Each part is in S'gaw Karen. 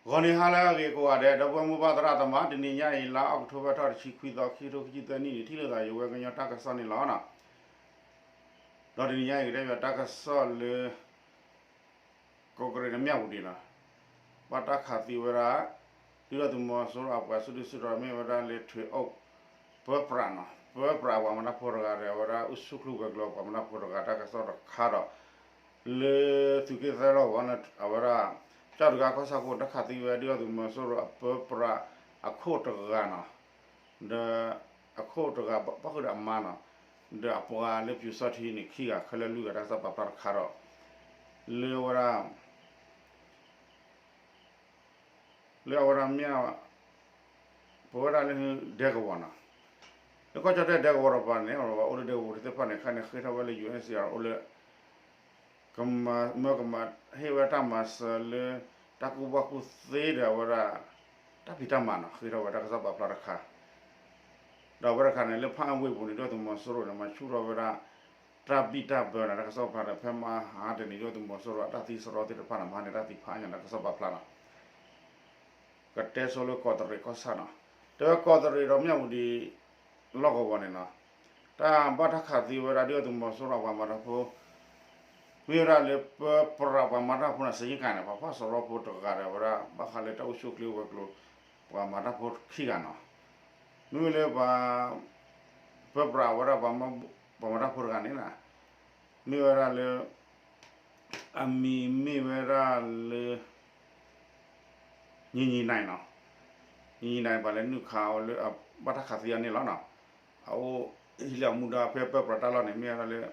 ဂီၤနံၤဟါလၢအဂ့ၤကိးဂၤဒဲး ဒီပုၢ်ဝဲၢ်မိၢ်ပၢ်သရၣ်သမါ, တနံၤညါအံၤ လါအီးကထိဘၢၣ်ထီၣ်တဆံခွံသီ ခံကထိခံဆံသၢနံၣ်န့ၣ် ထံၣ်လိာ်သးယဝဲကညီတၢ်ကစီၣ်န့ၣ်လီၤ. ဒီးတနံၤညါအံၤ ကတဲဘၣ်တၢ်ကစီၣ်လၢ ကီၢ်ကရ့ၣ်န့ၣ် မၠၣ်ဝတံၤလီၤ. ဘၣ်တၢ်ခးသံဝဲဒၣ် ဒုၣ်ဒါသုးမီၤစိရိၤအပှၤစုဒုၣ်စုတီၤ မ့ၢ်ဝဲဒၣ်လၢ ထွ့အိၣ် ပၢပြးနီၤ, ပၢပြးအပှၤမၤတၢ်ဖိတဂၤဒီး အဝဲဒၣ်အိၣ်ဆူၣ်ချ့ဝဲၤကျိၤပှၤမၤတၢ်ဖိတဂၤ တၢ်ကစီၣ်တခါဒီး လၢသုးက့သၢလီၢ်ကဝီၤန့ၣ် အဝဲဒၣ် ကၠီၣ်တဂၤကီၢ်ဆၣ်ကိး တၢ်ခးသံဝဲဒၣ်ဒုၣ်ဒါသုးမီၤစိရိၤအပၢပြးအခိၣ်တဂၤနီၤ, ဒီးအခိၣ်တဂၤ ပၣ်ဃုာ်ဒီးအမါနီၤ, ဒီးအပှၤလၢပျူၤစီထံန့ၣ် ခံဂၤ ခဲလၢာ်လွံၢ်ဂၤ တၢ်ကစီၣ်ပာ်ဖျါတခါဒီး လၢဝဲဒၣ် လၢအဝဲဒၣ်မ့ၢ် ပဝဲဒၣ်လၢဒဲကဝီၤနီၤ, လၢကီၢ်ကၠီၣ်တဲၣ်ဒဲကဝီၤတကပၤန့ၣ် အိၣ်လၢဒဲကဝီၤပူၤသ့ၣ်တဖၣ်န့ၣ် ခဲန့ၣ်ဃ့ထီၣ်ဝဲလၢ ယူၣ်အ့ၣ်စံၣ်အၣ် အိၣ်လၢ ကမၤ မၢကမၤဟ့ၣ်ဝဲတၢ်မၤစၢၤလၢ တၢ်ကူၣ်ဘၣ်ကူၣ်သ့ဒီးအဝဲဒၣ် တၢ်ဖံးတၢ်မၤနီၤ ဃ့ထီၣ်ဝဲတၢ်ကစီၣ်ပာ်ဖျါတခါ ဒီးအဝဲတခါန့ၣ် လၢဖၣ်အၣ်ဝ့ၢ်ပူၤန့ၣ် ဒုၣ်ဒါသုးမီၤစိရိၤန့ၣ် မၤဆူၣ်ထီၣ်ဝဲဒၣ် တၢ်ဘံၣ်တၢ်ဘၢနီၤ တၢ်ကစီၣ်ပာ်ဖျါဒီး ဖဲမဟါတနံၤ ဒုၣ်ဒါသုးမီၤစိရိၤအတၢ်သံစရီသ့ၣ်တဖၣ်န့ၣ် မဟါန့ၣ် တၢ်သံဖးညါ တၢ်ကစီၣ်ပာ်ဖျါနီၤ ကတဲဆိလၢကီးတရံးကီၢ်ဆၣ်နီၤ, တဲဝဲကီးတရံးဒီးမၠၣ်ဝတံၤ လီၢ်ကဝီၤန့ၣ်နီၤ, တၢ်ဘၣ်တၢ်ခးသံဝဲဒၣ် ဒုၣ်ဒါသုးမီၤစိရိၤပှၤမၤတၢ်ဖိ မ့ၢ်ဝဲဒၣ်လၢပၢပြးပှၤမၤတၢ်ဖိန့ၣ် စ့ၢ်ကီးန့ၣ် ပှၤဖီၣ်စရီဖိတဂၤဒီးဝဲဒၣ် ဘၣ်ဃးလၢတၢ်အိၣ်ဆူၣ်အိၣ်ချ့ဝဲၤကျိၤ ပှၤမၤတၢ်ဖိခံဂၤနီၤ, မ့မ့ၢ်လၢပၢပြးဝဲဒၣ် ပှၤမၤတၢ်ဖိတဂၤန့ၣ်နီၤ, မ့ၢ်ဝဲဒၣ်လၢ အမံၤမ့ၢ်ဝဲဒၣ်လၢ ညီညီနိုင်နီၤ, ညီညီနိုင် ပှၤလဲၤနုာ်ခးအီၤလၢ ဘၣ်တၢ်ခးသံအီၤန့ၣ်လီၤနီၤ, အအိၣ်ဟံးလၢအမူဒါဖဲပၢပြးတၢ်လီၢ်န့ၣ် မ့ၢ်ဝဲဒၣ်လၢ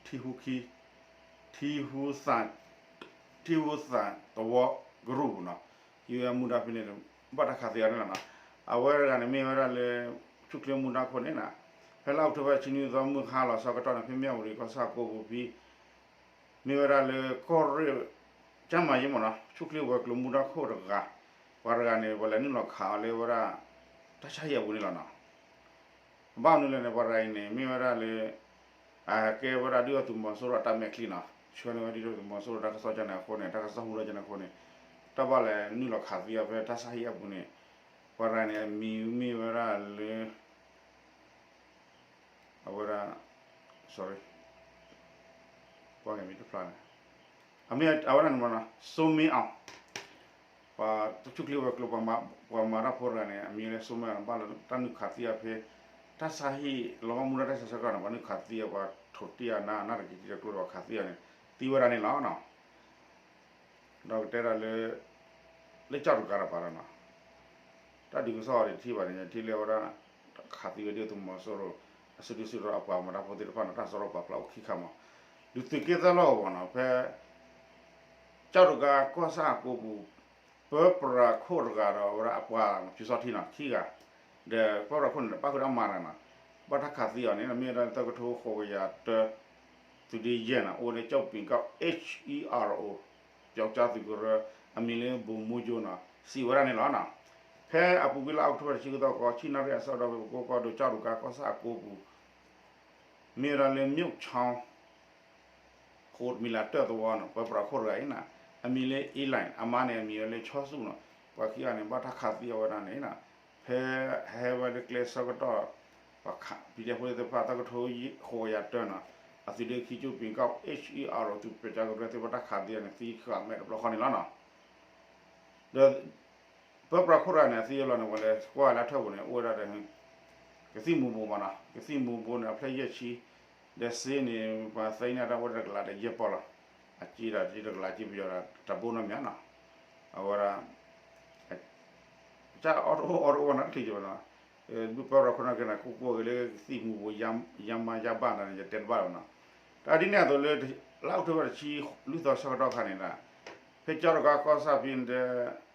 ထံဟူခံ ထံဟူသ ထံဟူသးသဝီကရူၢ်ပူၤနီၤ, ဟံးဝဲအမူဒါဖဲန့ၣ် ဘၣ်တၢ်ခးသံအီၤန့ၣ်လီၤနီၤ, အဝဲတဂၤန့ၣ် မ့ၢ်ဝဲဒၣ်လၢ ဆူၣ်ချ့မူဒါခိၣ်န့ၣ်နီၤ, ဖဲလါအီးကထိဘၢၣ်တဆံနွံသီ မုၢ်ဟါလီၤဆီကတီၢ်န့ၣ် ဖဲမၠၣ်ဝတံၤကီၢ်ဆၣ်ကိးပူၤဖဲ မ့ၢ်ဝဲဒၣ်လၢကီၢ်ရ့ၣ် ကၠၣ်မၤယံမ့ၢ်နီၤ ဆူၣ်ချ့ဝဲၤကျိၤမူဒါခိၣ်တဂၤ, ပှၤတဂၤန့ၣ် ပှၤလဲၤနုာ်လီၤခးအီၤလၢဝဲဒၣ် တၢ်ဆါဟံၣ်အပူၤန့ၣ်လီၤနီၤ, ဘၣ်မနုၤလဲၣ်န့ၣ် ပှၤတဂၤအံၤန့ၣ် မ့ၢ်ဝဲဒၣ်လၢ အကဲဝဲဒၣ်ဒုၣ်ဒါသုးမီၤစိရိၤအတၢ်မဲာ်ချံနီၤ, ဆှၢန့ၢ်ဝဲဒၣ်ဒုၣ်ဒါသုးမီၤစိရိၤတၢ်ကစီၣ်ကၠၢန့ၣ်အဃိန့ၣ် တၢ်ကစီၣ်ဟူထီၣ်ကၠၢန့ၣ်အဃိန့ၣ် တၢ်ဘၣ်လဲၤနုာ်လီၤခးသံအီၤဖဲတၢ်ဆါဟံၣ်အပူၤန့ၣ်, ပှၤတဂၤန့ၣ် အမံၤမ့ၢ်ဝဲဒၣ်လၢ အဝဲဒၣ် sorry ကွၢ်က့ၤမ့ၢ်တဖျါန့ၣ်, အမ့ၢ်အဝဲဒၣ်န့ၣ်မ့ၢ်နီၤ စိမ့အီၤ ပှၤဆူၣ်ချ့ဝဲၤကျိၤ ပှၤမၤတၢ်ဖိတဂၤန့ၣ် အမံၤလၢစိမ့အီၤ ဘၣ်လၢတၢ်နုာ်ခးသံအီၤဖဲ တၢ်ဆါဟံၣ်လီၤမူဒါတၢ်ဆါဆၢကတီၢ်န့ၣ် ပှၤနုာ်ခးသံအီၤ ပှၤထိးတံၢ်အနါ အနါတက့ၤတံၢ်တကျိဒီးပှၤခးသံအီၤန့ၣ် သံဝဲဒၣ်န့ၣ်လီၤနီၤ. ဒီးကတဲဒၣ်လၢ လၢကၠီၣ်တဂၤတပၤဒီးနီၤ တၢ်ဒုးကစီၣ်အီၤဒံးတထံၣ်ဘၣ်န့ၣ် ထံၣ်လၢဝဲဒၣ် ခးသံဝဲဒၣ်သုးမီၤစိရိၤ အစုဒုၣ်စုတီၤအပှၤမၤတၢ်ဖိသ့ၣ်တဖၣ်န့ၣ် တၢ်စရီပာ်ဖျါအိၣ်ခံခါမး ဒုးသုးက့သၢလီၢ်ကဝီၤနီၤ ဖဲ ကၠီၣ်တဂၤကီၢ်ဆၣ်အကိးပူၤ ပၢပြးခိၣ်တဂၤဒီးဝဲဒၣ်အပှၤဖၠူစီထံနီၤ ခံဂၤ ဒီးပၢပြးခိၣ်န့ၣ် ပၣ်ဃုာ်ဒီးအမါတဂၤနီၤ ဘၣ်တၢ်ခးသံအီၤန့ၣ် မ့ၢ်ဝဲဒၣ်သၢကထိဃိးကယၤတၢ သုးဒ့ယဲၢ်နီၤ အိၣ်ဝဲလၢကၠီၣ်ပ့ၤကီၢ် H E R O ပၠီကၠါသုးကရၢ အမံၤလၢ ဘိၣ်မူကၠိနီၤ စံးဝဲဒၣ်န့ၣ်လီၤနီၤ. ဖဲအပူၤကွံာ်လါအီးကထိဘၢၣ်တဆံဃုသီ ဃိးဆံနၣ်ရံၣ်အဆၢကတီၢ် ဖဲပကိကီၢ်ဒိၣ်ကၠီၣ်တဂၤကီၢ်ဆၣ်အကိးပူၤ မ့ၢ်ဝဲဒၣ်လၢ မၠိၣ်ချီ ဃိးမံၤလးတၢၣ်သဝီနီၤ ပၢပြးခိၣ်တဂၤအံၤနီၤ အမံၤလၢ အ့လၣ် အမါန့ၣ် အမံၤလၢ ဆီဆူၣ်နီၤ ပှၤခံဂၤန့ၣ် ဘၣ်တၢ်ခးသံအီၤဝဲဒၣ်န့ၣ်နီၤ ဖဲဟဲဝဲလၢကျဲဆၢကတီၢ် ပှၤခး ပံၤဒဲဖိသ့ၣ်တဖၣ် သၢကထိဃိးကယၤတၢနီၤ အသုးဒ့ခံကၠီၣ်ပ့ၤကီၢ် H E R O သုးပၠီကၠါကရၢသ့ၣ် ဘၣ်တၢ်ခးသံအီၤန့ၣ် သံဃာ်မဲာ်တဘျီဃီန့ၣ်လီၤနီၤ. ဒီး ပၢပြးခိၣ်တဂၤန့ၣ် အသံအလီၢ်န့ၣ် ပှၤလဲၤကွၢ်လၢထၢၣ်ပူၤန့ၣ် အိၣ်ဝဲဒၣ်ဒီး ကသံၣ်မူၤဘိမးနီၤ ကသံၣ်မူၤဘိန့ၣ် အဖျၢၣ်ယဲၢ်ဆံ ဒီးစ့န့ၣ် ပှၤသ့န့ၢ်တၢ်အိၣ်ဝဲဒၣ်တကလးဒီးယဲၢ်ပီၢ်လီၤ. အစ့ဒီးတကလးစ့ပယီၤဒီး တဘိနီတမံၤနီၤ အဝဲဒၣ် တၢ်အီၣ်တအိၣ်အီတအိၣ်နီတထံၣ်ကဘၣ်နီၤ ပၢပြးခိၣ်နာ်က့န့ၣ် ကူၣ်ကူၣ်က့ၤလၢကသံၣ်မူၤဘိ ယါမါယါဘၣ်န့ၣ် ယတဲတဘၣ်လီၤနီၤ. တၢ်ဒ်န့ၣ်အသိးလၢ လါအီးကထိဘၢၣ်တဆံလွံၢ်သီဆၢကတီၢ်ခါန့ၣ်ဒီး ဖဲကၠီၣ်တဂၤကီၢ်ဆၣ်ဖဲန့ၣ်ဒီး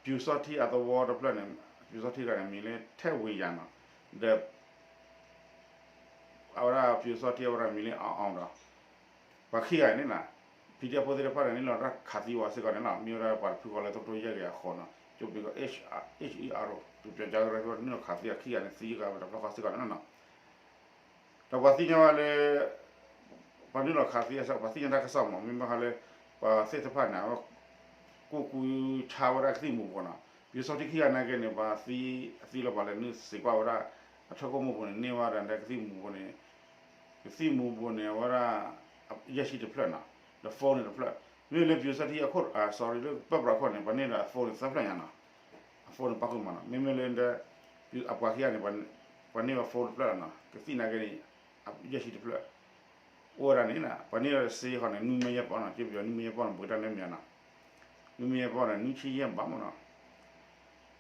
ပျူစောထီးအသဝီတဖျၢၣ်န့ၣ် ပျူစောထီးတဂၤန့ၣ် မံၤလၢထဲဝ့ၤယၤနီၤ ဒီး အဝဲဒၣ်ပျူစောထီးအဝဲဒၣ်မံၤလၢအီအီဒီး ပှၤခံဂၤန့ၣ်နီၤ PDFဖိသ့ၣ်တဖၣ်န့ၣ် နုာ်လီၤတၢ်ခးသံဝဲစ့ၢ်ကီးန့ၣ်လီၤ. မ့ၢ်ဝဲဒၣ်ပှၤတဖုဃီလၢသၢကထိယဲၢ်ကယၤဃိးနီၤ ကၠီၣ်ပ့ၤကီၢ် H E R O သုးပၠီကၠါကရၢ နုာ်လီၤခးသံအခံဂၤန့ၣ် သံဃာ်ဝဲတဘျီဃီစ့ၢ်ကီးန့ၣ်လီၤနီၤ. ဒီးပှၤသ့ၣ်ညါဝဲလၢ ပှၤနုာ်လီၤခးသံအစး ပှၤသ့ၣ်ညါတၢ်ကစီၣ်မး မ့မ့ၢ်ဟီလၢ ပှၤသ့ၣ်တဖၣ်န့ၣ် အဝဲ ကူၣ်ကူၣ် ဆါဝဲဒၣ်ကသံၣ်မူၤဘှီးနီၤ. ပယီၤစီထံခံဂၤနာ်က့န့ၣ် ပှၤသံအသံလီၤပှၤလဲၤနုာ်စ့ၢ်ကွၢ်ဝဲဒၣ် အထၢၣ်ခိၣ်မိၢ်ပူၤန့ၣ် န့ၢ်ဝဲဒၣ်လၢကသံၣ်မူၤဘှီးန့ၣ် ကသံၣ်မူၤဘှီးန့ၣ် အဝဲဒၣ် ယဲၢ်ဆံတဖျၢၣ်နီၤ, ဒီး phone န့ၣ်တဖျၢၣ်, မ့မ့ၢ်လၢပယီၤစီထံအခိၣ် sorry လၢပၢပြးခိၣ်န့ၣ် ပှၤန့ၢ်ဒီးအ phone န့ၣ်သၢဖျၢၣ်ညါနီၤ, အ phone န့ၣ်ပာ်ဃုာ်မးနီၤ, မ့မ့ၢ်လၢ အပှၤခံဂၤန့ၣ် ပှၤန့ၢ်ဝဲ phone တဖျၢၣ်လီၤနီၤ, ကသံၣ်နာ်က့န့ၣ် ယဲၢ်ဆံတဖျၢၣ် အိၣ်ဝဲဒၣ်န့ၣ်နီၤ, ပှၤန့ၢ်ဒီးစ့ဃီန့ၣ် နွံမ့ၢ်ယဲၢ်ပီၢ်နီၤ, ကပယီၤနွံမ့ၢ်ယဲၢ်ပီၢ်န့ၣ် ပကတၢၢ်န့ၣ်မ့ၢ်နီၤ, နွံမ့ၢ်ယဲၢ်ပီၢ်န့ၣ် နွံဆံယဲၢ်ဘးမးနီၤ,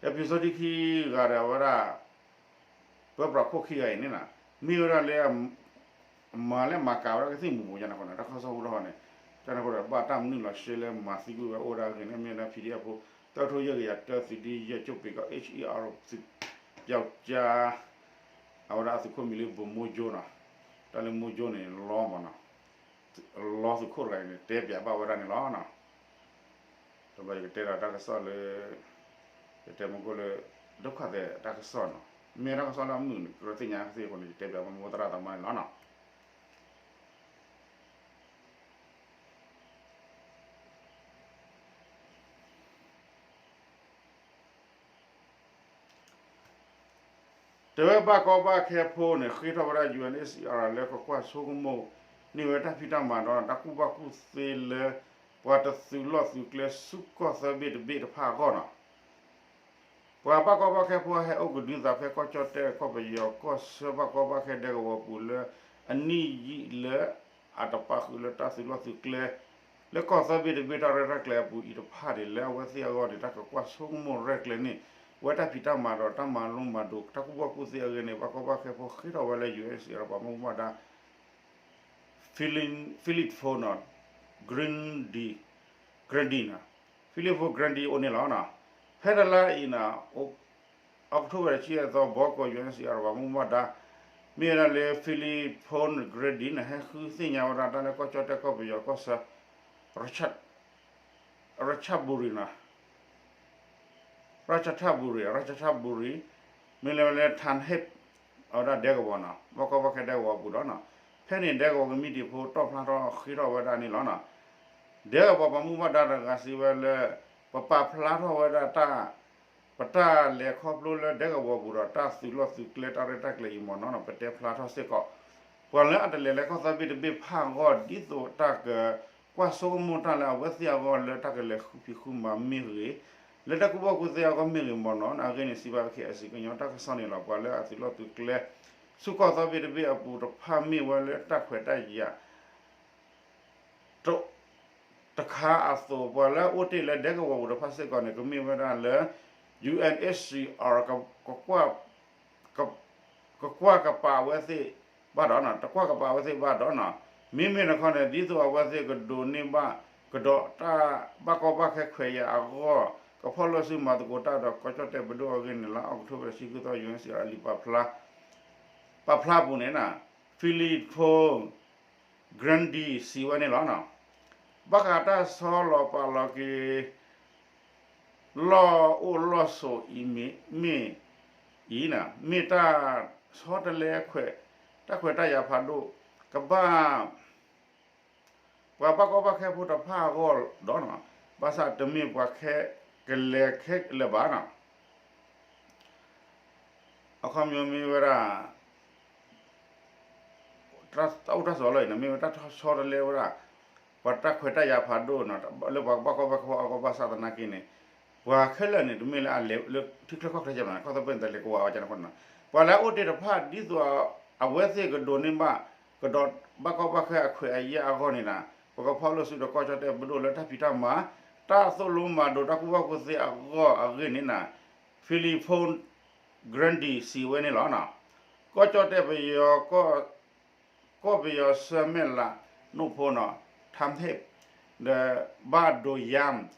ဒီးပယီၤစီထံခံဂၤဒီးအဝဲဒၣ် ပၢပြးခိၣ်ခံဂၤအံၤန့ၣ်နီၤ, မ့ၢ်ဝဲဒၣ်လၢ မၤလၢမၤကၤဝဲဒၣ်ကသံၣ်မူၤဘှီးညါန့ၣ်ဃီန့ၣ် တၢ်ကစီၣ်ဟူထီၣ်ဃီန့ၣ်, တၢ်န့ၣ်အဃိဒီး ဘၣ်တၢ်မနုၤလီၤရှဲလၢမၤသံကွံာ်ဝဲအိၣ်ဒၣ်အဂ့ၢ်န့ၣ် မ့ၢ်ဝဲဒၣ် PDF ဖိ သၢကထိယဲၢ်ကယၤတၢ သုးဒ့ယဲၢ် ကၠိၣ်ပ့ၤကီး H E R သုးပျီကါ အဝဲဒၣ်အသုးခိၣ်မံၤလၢ ဗိုလ်မှူးချုပ် နီၤ, တၢ်လၢ မှူးချုပ် န့ၣ် လီမးနီၤ, လီသုးခိၣ်တဂၤအံၤန့ၣ် တဲပၠးဘၣ်ဝဲဒၣ်န့ၣ်လီၤနီၤ. ဒီးဘၣ်ယကတဲဒီးတၢ်ကစီၣ်လၢ ယတဲမ့ၢ်ကိၣ်လၢ ဒုက္ခသည် တၢ်ကစီၣ်နီၤ, မ့ၢ်တၢ်ကစီၣ်လၢအမုာ်န့ၣ် ကြၢးသ့ၣ်ညါကသ့အဃိန့ၣ် ယတဲပၠးဘၣ်မိၢ်သရၣ်သမါန့ၣ်လီၤနီၤ. တဲဝဲဘၣ်ကီဘၣ်ခဲဖိန့ၣ် ဃ့ထီၣ်ဝဲဒၣ် U N H C R လၢကကွၢ်ဆိကမိၣ်န့ၢ်ဝဲတၢ်ဖံးတၢ်မၤဒီး တၢ်ကူၣ်ဘၣ်ကူၣ်သ့လၢ ပှၤတသုးလီၢ်သုးကျဲဆူကီၢ်သၢဘ့ၣ်တဘ့ၣ်တဖၣ်အဂီၢ်နီၤ. ပှၤဘၣ်ကီဘၣ်ခဲဖိဟဲအိၣ်ကဒုသးဖဲကီၢ်ကၠီၣ်တဲၣ် ကီၢ်ပယီၤ ကီၢ်ဆၢ ဘၣ်ကီဘၣ်ခဲဒဲကဝီၤပူၤလၢ အနံၣ်ယံာ်လၢ အတပာ်ဃုာ်လၢတၢ်သုးလီၢ်သုးကျဲ လၢကီၢ်သၢဘ့ၣ်တဘ့ၣ်တၢ်ရဲၣ်တၢ်ကျဲၤအပူၤအံၤတဖၣ်န့ၣ် လၢအဝဲသ့ၣ်အဂီၢ်န့ၣ် တၢ်ကကွၢ်ဆိကမိၣ်ရဲၣ်ကျဲၤန့ၣ် ဝဲတၢ်ဖံးတၢ်မၤဒီးတၢ်မၤလိမၤဒိး တၢ်ကူၣ်ဘၣ်ကူၣ်သ့အဂ့ၢ်န့ၣ် ဘၣ်ကီဘၣ်ခဲဖိဃ့ထီၣ်ဝဲလၢ U N H C R ပှၤမူဘၣ်ဒါ Filippo နီၤ Grandi Grandi နီၤ Filippo Grandi အိၣ်န့ၣ်လီၤနီၤ. ဖဲတလါအံၤနီၤ October တဆံယဲၢ်သီ ဘီကီၢ် U N H C R ပှၤမူဘၣ်ဒါ မ့ၢ်ဝဲဒၣ်လၢ Filippo Grandi န့ၣ် ဟဲဃုသ့ၣ်ညါဝဲဒၣ်တၢ်လၢကီၢ်ကၠီၣ်တဲၣ် ကီၢ်ပယီၤ ကီၢ်ဆၢ ရၢၣ်ချၣ်ဘူရံၤနီၤ ရၢၣ်ချၣ်ဘူရံၤ ရၢၣ်ချၣ်ဘူရံၤ မ့ၢ်လၢဝဲလၢ ထၢၣ်ဟ့ၣ် အဝဲဒၣ်ဒဲကဝီၤနီၤ ဘၣ်ကီဘၣ်ခဲဒဲကဝီၤပူၤဒီးနီၤ ဖဲန့ၣ်ဒဲကဝီၤကမံးတံာ်ဖိတီၣ်ဖျါထီၣ်ဃ့ထီၣ်ဝဲဒၣ်န့ၣ်လီၤနီၤ. ဒဲကဝီၤပှၤမူဘၣ်ဒါတဂၤစံးဝဲလၢ ပပာ်ဖျါထီၣ်ဝဲဒၣ်တၢ် ပတၢ်လဲၤခီဖျိလၢဒဲကဝီၤပူၤဒီးတၢ်သုးလီၢ်သုးကျဲတၢ်ရဲၣ်တၢ်ကျဲၤအံၤမ့ၢ်နီၤနီၤ ပတဲဖျါထီၣ်စ့ၢ်ကီး ပှၤလၢအတလဲၤလၢကီၢ်သၢဘ့ၣ်တဘ့ၣ်ဖၣ်အဂီၢ် ဒ်သိးတၢ်ကကွၢ်ဆိကမိၣ်တၢ်လၢအဝဲသ့ၣ်အဂီၢ်လၢတၢ်ကလဲၤဃုဖံးဃုမၤမ့ၢ်ဂ့ၤ လၢတၢ်ကူၣ်ဘၣ်ကူၣ်သ့အဂီၢ်မ့ၢ်ဂ့ၤမ့ၢ်နီၤ အဂ့ၢ်န့ၣ်စံးဘၣ် K I C ကညီတၢ်ကစီၣ်န့ၣ်လီၤ. ပှၤလၢအသုးလီၢ်သုးကျဲ ဆူကီၢ်သၢဘ့ၣ်တဘ့ၣ်အပူၤတဖၣ်မ့ၢ်ဝဲလၢတၢ်ခွဲးတၢ်ယာ် တခါအသိး ပှၤလၢအအိၣ်တ့ၢ်လၢဒဲကဝီၤပူၤတဖၣ်စ့ၢ်ကီးန့ၣ် ကမ့ၢ်ဝဲဒၣ်လၢ U N H C R ကကွၢ်ကပာ်အဝဲသ့ၣ်ဘၣ်ဒီးနီၤ တကွၢ်ကပာ်အဝဲသ့ၣ်ဘၣ်ဒီးနီၤ မ့မ့ၢ်တခီန့ၣ် ဒ်သိးအဝဲသ့ၣ်ကဒိးန့ၢ်ဘၣ်ကဒီးတၢ်ဘၣ်ကီဘၣ်ခဲခွဲးယာ်အဂီၢ် ကဖီၣ်လိာ်စုမၤသကိးတၢ်ဒီးကီၢ်ကၠီၣ်တဲၣ်ပဒိၣ်အဂ့ၢ်န့ၣ်လီၤ. October တဆံဃုသီ U N H C R လံာ်ပာ်ဖျါ ပာ်ဖျါပူၤန့ၣ်နီၤ Filippo Grandi စံးဝဲန့ၣ်လီၤ. ဘၣ်ဃးတၢ်ဆီလီၤပာ်လီၤက့ၤ လီၢ်အိၣ်လီၢ်ဆိးအံၤမ့ၢ် မ့ၢ်အံၤန့ၣ် မ့ၢ်တၢ်ဆီတလဲခွဲး တၢ်ခွဲးတၢ်ယာ်ဖးဒိၣ် ကဘၣ် ပှၤဘၣ်ကီဘၣ်ခဲဖိတဖၣ်အဂီၢ်ဒီး ဘၣ်ဆၣ်တမ့ၢ်ပှၤခဲကလဲၤခဲလၢာ်ဘၣ်နီၤ အခီပညီမ့ၢ်ဝဲဒၣ် တၢ်အိၣ်တၢ်ဆိးလီၢ်အံၤန့ၣ် မ့ၢ်ဝဲတၢ်ဆီတလဲဝဲဒၣ် ပှၤတၢ်ခွဲးတၢ်ယာ်ဖးဒိၣ်နီၤ လၢပှၤဘၣ်ကီဘၣ်ခဲအဂီၢ်ဘၣ်ဆၣ်သနာ်က့န့ၣ် ပှၤခဲလၢာ်န့ၣ် တမ့ၢ်လၢအလဲၤလၢထံချၢကီၢ်ချၢကဲဘၣ်နီၤ ကီၢ်သၢဘ့ၣ်န့ၣ် တၢ်လဲၤကဝီၤအီၤကန့ၣ်အဃိန့ၣ် ပှၤလၢအအိၣ်တ့ၢ်တဖၣ် ဒ်သိးအဝဲသ့ၣ်ကဒိးန့ၢ်ဘၣ် ကဒီးဘၣ်ကီဘၣ်ခဲအခွဲးအယာ်အဂီၢ်န့ၣ်နီၤ ပကဖီၣ်လိာ်စုဒီးကီၢ်ကၠီၣ်တဲၣ်ပဒိၣ်လၢတၢ်ဖံးတၢ်မၤ တၢ်သိၣ်လိမၤဒိးတၢ်ကူၣ်ဘၣ်ကူၣ်သ့အဂီၢ်အဂ့ၢ်န့ၣ်နီၤ Filippo Grandi စံးဝဲန့ၣ်လီၤ. ကီၢ်ကၠီၣ်တဲၣ်ပယီၤ ကီၢ်ပယီၤဆၢမဲၢ်လးနိၣ်ဖိနီၤ ထၢၣ်ဟ့ၣ် ဒီးဘၣ်ဒိးယါ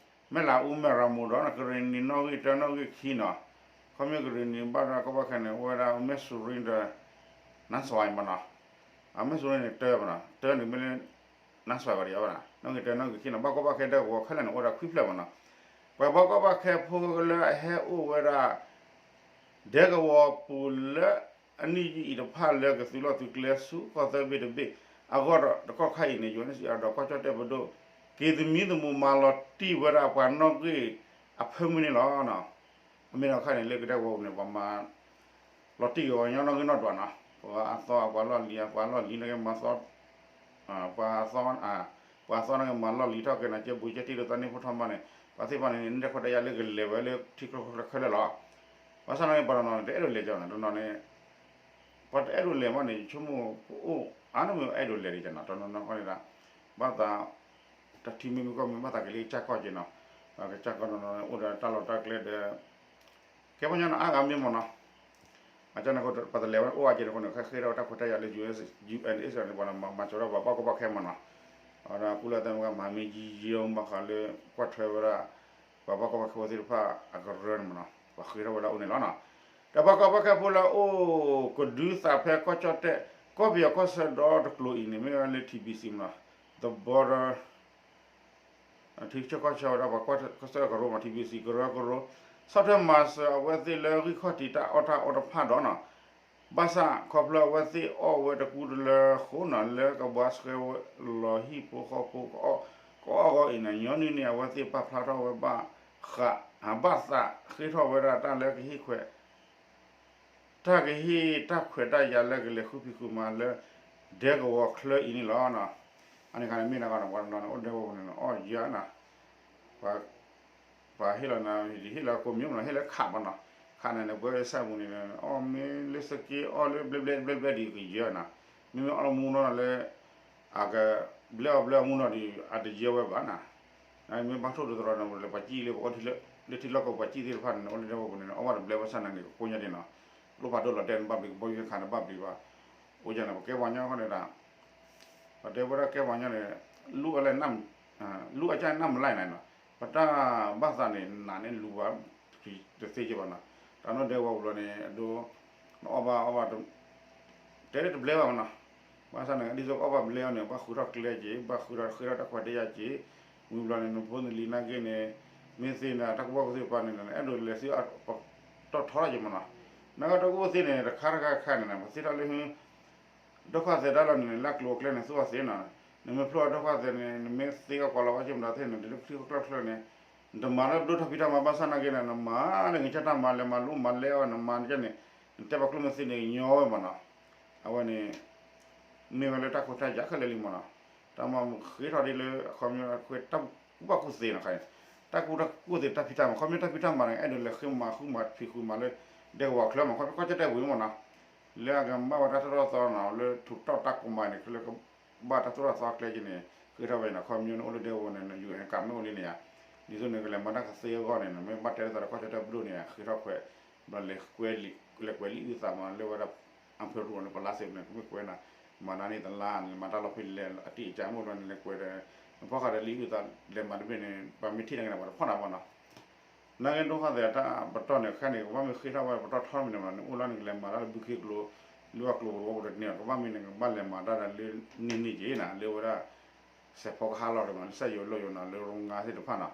မဲၢ်လးအူမဲၢ်ရမိၢ်ဒီး ကရ့ၣ်နံၤနီၣ်ဂံၢ်တၢ နီၣ်ဂံၢ်ခံနီၤ ခီမ့ၢ်ကရ့ၣ်နံၤဘၣ်ဒီးကီၢ်ဘၣ်ခဲန့ၣ် အိၣ်ဝဲဒၣ်မဲၢ်စူရံဒီး နါစွဲမနီၤ အမဲၢ်စူရံန့ၣ်တၢမနီၤ တၢန့ၣ်မ့ၢ်လၢ နါစွဲဝဲဒၣ်ယဝဲဒၣ် နီၣ်ဂံၢ်တၢ နီၣ်ဂံၢ်ခံနီၤ ဘၣ်ကီဘၣ်ခဲဒဲကဝီၤခဲလၢာ်န့ၣ် အိၣ်ဝဲဒၣ်ခွံဖျၢၣ်မနီၤ ပှၤဘၣ်ကီဘၣ်ခဲဖိလၢအဟဲအိၣ်ဝဲဒၣ် ဒဲကဝီၤပူၤလၢအနံၣ်ယံာ်အံၤတဖၣ်လၢကသုးလီၢ်သုးကျဲဆူကီၢ်သၢဘ့ၣ်တဘ့ၣ်အဂီၢ်ဒီးတကီၢ်ခါအံၤန့ၣ် ယူၤအ့ၣ်အ့ၣ် ဒီးကီၢ်ကၠီၣ်တဲၣ်ပဒိၣ် က့ၤသမံသမိးမၤလီၤတံၢ်ဝဲဒၣ်ပှၤနီၣ်ဂံၢ် အဖၢမုၢ်န့ၣ်လီၤ. အမ့ၢ်ဒီးခါန့ၣ် လၢကဒဲကဝီၤပူၤန့ၣ် ပှၤမၤ လီၤတံၢ်က့ၤဝဲညီနီၢ်ဂံၢ်နီၢ်ဒွးနီၤ, ပှၤအသီအပှၤလီၢ်လံၤ အပှၤလီၢ်လံၤန့ၣ်က့ၤမၤသီ ပှၤသီ ပှၤသီန့ၣ်က့ၤမၤလီၢ်လံၤထီၣ်က့ၤနီၤ, ကဲဘူးကဲတံၢ်ဒိးသးန့ၢ်ဖိထီၣ်မးန့ၣ် ပှၤသ့ၣ်တဖၣ်န့ၣ် နတဲခွဲးတၢ်ယာ်လၢကလဲၤဝဲလၢထံကျိချၢခဲလၢာ်လီၤ. ဘၣ်ဆၣ်န့ၣ် ပှၤတနီၤန့ၣ် တအဲၣ်ဒိးလဲၤကီးနီၤ, တနီၤန့ၣ် ပှၤတအဲၣ်ဒိးလဲၤမးန့ၣ် ယဆိကမိၣ်ပအိၣ်အါန့ၣ်မ့ၢ်အဲၣ်ဒိးလဲၤဒံးကနီၤ, တနီၤနီၤခီန့ၣ်ဒၣ် ဘၣ်သး တၢ်ထံမ့ၢ်မ့ၢ်ကီၢ်မ့ၢ်ဘၣ်သးက့ၤလၢကစၢ်ကီၢ်က့ၤနီၤ, ကစၢ်ကီၢ်နီၤနီၤန့ၣ် အိၣ်ဒီးတၢ်လီၢ်တၢ်ကျဲဒီး ကဲပှၤညီန့ၣ်အါဂၤမ့ၢ်မ့ၢ်နီၤ, အကန့ၣ် ပတလဲၤဝဲအိၣ်အက့ၤန့ၣ်အဃိန့ၣ် ဃဲဃ့ထီၣ်ဝဲတၢ်ခွဲးတၢ်ယာ်လၢ ယူ�အ့ၣ်အ့ၣ်န့ၣ် ပှၤမၤစၢၤထီၣ်ပှၤဘၣ်ကီဘၣ်ခဲမ့ၢ်နီၤ, အဝဲဒၣ်ကူၣ်လၢသဲမ့ၢ်ကမၤမ့ၢ်ယံာ်ယံာ်ဘၣ်ဃးလၢ ကွၢ်ထွဲဝဲဒၣ် ပှၤဘၣ်ကီဘၣ်ခဲဖိသ့ၣ်တဖၣ်အကရၢန့ၣ်မ့ၢ်နီၤ ပှၤဃ့ထီၣ်ဝဲဒၣ်အိၣ်န့ၣ်လီၤနီၤ, ဒီးပှၤကီဘၣ်ကီဘၣ်ခဲဖိလၢအိၣ် ကဒုးသးဖဲကီၢ်ကၠီၣ်တဲၢ် ကီၢ်ပယီၤကီၢ်ဆၢဒီတကျိၤအံၤန့ၣ် မ့ၢ်ဝဲလၢ ထံဘံၣ်စံမ့ၢ်နီၤ, the border ထံဆၢကီၢ်ဆၢဒီးပှၤကွၢ်ဆၢကရူၢ်မ့ၢ် ထံဘံၣ်စံ ကရၢကရိ ဆီၣ်ထွဲမၤစၢၤအဝဲသ့ၣ်လၢဂံၢ်ခီၣ်ထံးတၢ်အီၣ်တၢ်အီတဖၣ်ဒီးနီၤ, ဘၣ်ဆၣ်ခီဖျိအဝဲသ့ၣ်အီၣ်ဝဲတကူတလၢဃိနီၤ လၢကဘှါဆှဲဝဲလီၤဟံၣ်ဖိဃီဖိ ကအီၣ်အဂီၢ်အံၤန့ၣ် ညီနုၢ်န့ၣ် အဝဲသ့ၣ်ပာ်ဖျါထီၣ်ဝဲဘၣ်ဃး ဘၣ်သးဃ့ထီၣ်ဝဲဒၣ်တၢ်လၢကဟ့ၣ်ခွဲး တၢ်ကဟ့ၣ်တၢ်ခွဲးတၢ်ယာ်လၢကလဲၤဃုဖံးဃုမၤလၢ ဒဲကဝီၤချၢအံၤန့ၣ်လီၤ. အန့ၣ်ခါန့ၣ်မ့ၢ်ဒၣ်ကီးန့ၣ် ပှၤတနီၤန့ၣ် အိၣ်ဒဲကဝီၤပူၤန့ၣ် အီၣ်ယၢၤနီၤ, ပှၤဟ့ၣ်လီၤနၤ ဟ့ၣ်လီၤကိးမံၤမ့ၢ်နီၤ ဟ့ၣ်လၢခးမ့ၢ်နီၤ, ခးန့ၣ်န့ၣ် ပဝဲစၢ်ပူၤန့ၣ် အီၣ်မ့ၢ်လၢစက့ အီၣ်လၢဘျဲဘျဲဘျဲဘျဲဒ်ကယၢၤနီၤ, မ့မ့ၢ်အီၣ်လၢမူနီၤလၢ အကဘျဲအီၣ်ဘျဲအီၣ်မူနီၤဒီး အတယၢၤဝဲဘၣ်နီၤ, မ့ၢ်ဘၣ်ထိၣ်သတြီၤန့ၣ် ပှၤစံၣ်လၢပအီၣ်ထံလၢ လၢထံလီၢ်ကီၢ်ပှၤစံၣ်သ့ၣ်တဖၣ်န့ၣ် အိၣ်လၢဒဲကဝီၤပူၤန့ၣ် အီၣ်ဘၣ်တဘျဲဘၣ်ဆၣ်န့ၣ်န့ၣ် ကကိညါဒ်နီၤ, ကျိဖးဒိၣ်လီၤတဲာ်န့ၣ်ဘၣ်ဘျီး ကဘီယူၤခးန့ၣ်ဘၣ်ဘျီးဘၣ်, အိၣ်ယၤန့ၣ် ပကဲပှၤကညီဃီန့ၣ်ဒီး ပတဲဝဲဒၣ်ကဲပှၤကညီန့ၣ် လူ့အလဲၢ် လူ့အကျဲနၢ်မလၢ်န့ၣ်နီၤ, ပတၢ်ဘၣ်သးန့ၣ် နးန့ၣ်လူၤဘၣ် တသ့က့ဘၣ်နီၤ, တၢ်နီၢ်ဒဲကဝီၤပူၤလီၤန့ၣ် အဒိ နအီၣ်ဘၣ်အီၣ်ဘၣ် တဲတဘျဲဘၣ်မ့ၢ်နီၤ, ဘၣ်ဆၣ်န့ၣ် ဒ်သိးကအီၣ်ဘၣ်ဘျဲအီၤန့ၣ် ဘၣ်ဃုထီၣ်ကျဲက့ၤ ဘၣ်ဃုထီၣ်ဃ့ထီၣ်တၢ်ခွဲးတၢ်ယာ်က့ၤ, ဝံၤဘျီန့ၣ် နဖိနလံၤနာ်က့န့ၣ် မ့ၢ်သ့န့ၣ် တၢ်ကူၣ်ဘၣ်ကူၣ်သ့တဖၣ်န့ၣ် အဲၣ်ဒိးလဲၤသု ပတီၢ်ထီက့ၤမ့ၢ်နီၤ, နာ်က့တၢ်ကူၣ်ဘၣ်ကူၣ်သ့န့ၣ် တခါတခါခါန့ၣ် ပသ့ထီၣ်လၢ ဒိၣ်ခီၣ်သဲးတၢ်လီၢ်န့ၣ် လၢအကျိၤအကျဲန့ၣ် သူအီၤသ့နီၤ, နမ့ၢ်ဖျိအဒိၣ်ခီၣ်သဲးန့ၣ် နမ့ၢ်သ့အီၤကီးလီၤဝဲက့ၤမတၤသ့ၣ်န့ၣ် တဒုးထံၣ်ကျၢၢ်ချၢန့ၣ် နတမၤလၢဒိၣ်ထီၣ်ဖံးထီၣ်မၤ ဘၣ်ဆၣ်နာ်က့န့ၣ် နမၤလၢနကစၢ်တၢ်မၤလဲၤမၤလူမၤလဲအီၤ နမၤန့ၣ်ကန့ၣ် နတဲပှၤကျိၣ်မ့ၢ်သ့န့ၣ် ညီဝဲမ့ၢ်နီၤ, အဝဲန့ၣ် မ့ၢ်ဝဲလၢတၢ်ခွဲးတၢ်ယာ်ခဲလၢာ်လံမ့ၢ်နီၤ, တၢ်မၤဃ့ထီၣ်ဒ်လၢအခီပညီခွဲးတၢ်ကူၣ်ဘၣ်ကူၣ်သ့နီၤခါအံၤ, တၢ်ကူၣ်ဘၣ်ကူၣ်သ့တၢ်ဖံးတၢ်မၤ ခီပညီတၢ်ဖံးတၢ်မၤန့ၣ် အဲၣ်ဒိးလဲၤဃ့မၤဃုမၤဖံးဃုမၤလၢ ဒဲကဝီၤချၢမ့ၢ် ခီပညီကီၢ်ကၠီၣ်တဲၣ်ပူၤမ့ၢ်နီၤ, လၢအကဘၣ်ဝဲတၢ်သိၣ်တၢ်သီနီၤ လၢထူးတီၢ်တၢ်ကမၤန့ၣ် လၢကဘၣ်တၢ်သိၣ်တၢ်သီကျဲက့ၤန့ၣ် ဃ့ထီၣ်ဝဲနီၤ, ခီပညီန့ၣ်အိၣ်လၢဒဲကဝီၤန့ၣ် ယူၢ်အဲၣ်ကးမ့ၢ်အိၣ်လံန့ၣ်ဧါ, ဒ်သိးန့ၣ်ကလဲၤမၤတၢ်ကသ့အဂီၢ်န့ၣ် မ့ၢ်ဘၣ်တဲလိာ်သးဒီးကီၢ်ကၠီၣ်တဲၣ်ပဒိၣ်န့ၣ် ဃ့ထီၣ်ခွဲး ဘျီလဲၤကွဲးလံာ် လဲၤကွဲးလံာ်အုၣ်သးမး လၢဝဲဒၣ် အဖၢရူၣ်လၢပလါစ့ၣ်န့ၣ် ကမ့ၢ်ကွဲးနၤ မၤနၤန့ၣ်တလါန့ၣ် မၤတၢ်လီၤဖဲလဲၣ်အတံၢ်အကါမ့ၢ်ဘျီန့ၣ် လဲၤကွဲးဒီး နဖီၣ်ဃာ်ဒီးလံာ်အုၣ်သး လဲၤမၤတဘ့ၣ်န့ၣ် ပှၤမ့ၢ်ထံၣ်န့ၣ်က့ၤန့ၣ် ပှၤတဖီၣ်နၤဘၣ်နီၤ, နာ်က့ဒိၣ်ခီၣ်သဲးတၢ်ပတီၢ်န့ၣ် ခဲန့ၣ် ကဘၣ်မ့ၢ်ဃ့ထီၣ်ဝဲပတီၢ်ထီမ့ၢ်န့ၣ်မး နအိၣ်လၢနကလဲၤမၤတၢ်လၢဘုခ့ကျိ လၢအကျိၤပရဝီပူၤတန့ၢ် ကဘၣ်မ့ၢ်န့ၣ် ကဘၣ်လဲၤမၤတၢ်လၢန့ၢ်န့ၢ်က့ၤနၤ လၢဝဲဒၣ် စဲးဖီကဟၣ်လီၢ်တမး လၢစက်ရုံအလုပ်ရုံနီၤ လၢ โรงงาน သ့ၣ်တဖၣ်နီၤ,